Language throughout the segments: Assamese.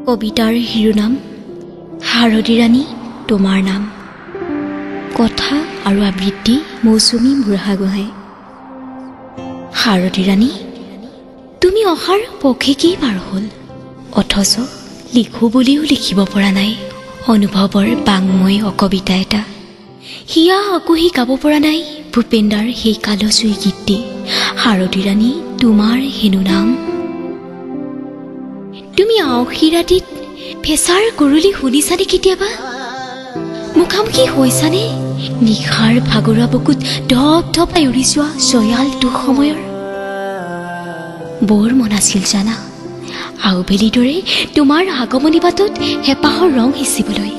কবিতাৰ শিৰোনাম শাৰদী ৰাণী তোমাৰ নাম। কথা আৰু আবৃত্তি মৌচুমী বুঢ়াগোহাঁই। শাৰদী ৰাণী তুমি অহাৰ পষেকেই পাৰ হ'ল, অথচ লিখোঁ বুলিও লিখিব পৰা নাই অনুভৱৰ বাংময় অকবিতা এটা। হিয়া আকুহি গাব পৰা নাই ভূপেন্দাৰ সেই কালজয়ী গীতটি, শাৰদী ৰাণী তোমাৰ হেনো নাম। তুমি আউসী ৰাতিত ফেঁচাৰ কুৰুলি শুনিছানে কেতিয়াবা? মুখামুখি হৈছানে নিশাৰ ভাগৰুৱা বুকুত ধপ ধপাই উৰি যোৱা জয়াল দুঃসময়ৰ? বৰ মন আছিল জানা আউবেলিৰ দৰে তোমাৰ আগমনি বাটত হেঁপাহৰ ৰং সিঁচিবলৈ।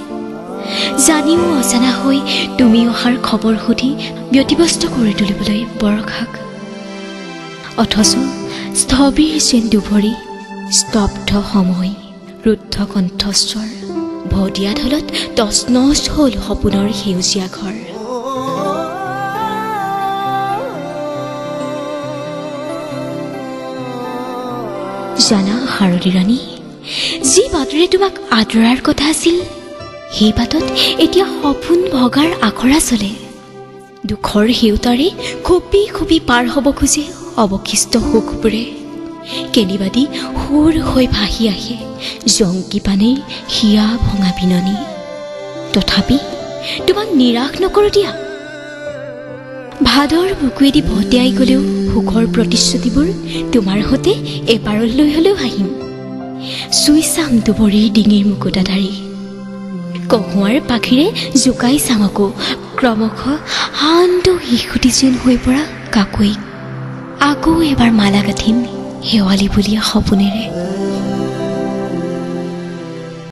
জানিও অজানা হৈ তুমি অহাৰ খবৰ সুধি ব্যতিব্যস্ত কৰি তুলিবলৈ বৰষাক। অথচ স্থবিৰ যেন দুভৰি, স্তব্ধ সময়, ৰুদ্ধ কণ্ঠস্বৰ, ভদিয়া ঢলত তচনচ হ'ল সপোনৰ সেউজীয়া ঘৰ। জানা শাৰদী ৰাণী, যি বাটেৰে তোমাক আদৰাৰ কথা আছিল সেই বাটত এতিয়া সপোন ভগাৰ আখৰা চলে। দুখৰ সেউতাৰে খুপি খুপি পাৰ হ'ব খোজে অৱশিষ্ট সুখবোৰে। কেনিবাদি সুৰ হৈ ভাহি আহে জংকী পানীৰ হিয়া ভঙা বিননি। তথাপি তোমাক নিৰাশ নকৰোঁ দিয়া। ভাদৰ বুকুৱেদি ভটিয়াই গ'লেও সুখৰ প্ৰতিশ্ৰুতিবোৰ তোমাৰ সৈতে এবাৰলৈ হ'লেও হাঁহিম। চুই চাম দুবৰিৰ ডিঙিৰ মুকুতাধাৰী, কহুৱাৰ পাখিৰে জোকাই চাম আকৌ ক্ৰমশঃ শান্ত শিশুটি যেন হৈ পৰা কাকৈক। আকৌ এবাৰ মালা গাঁঠিম শেৱালি বুলিয়া সপোনেৰে।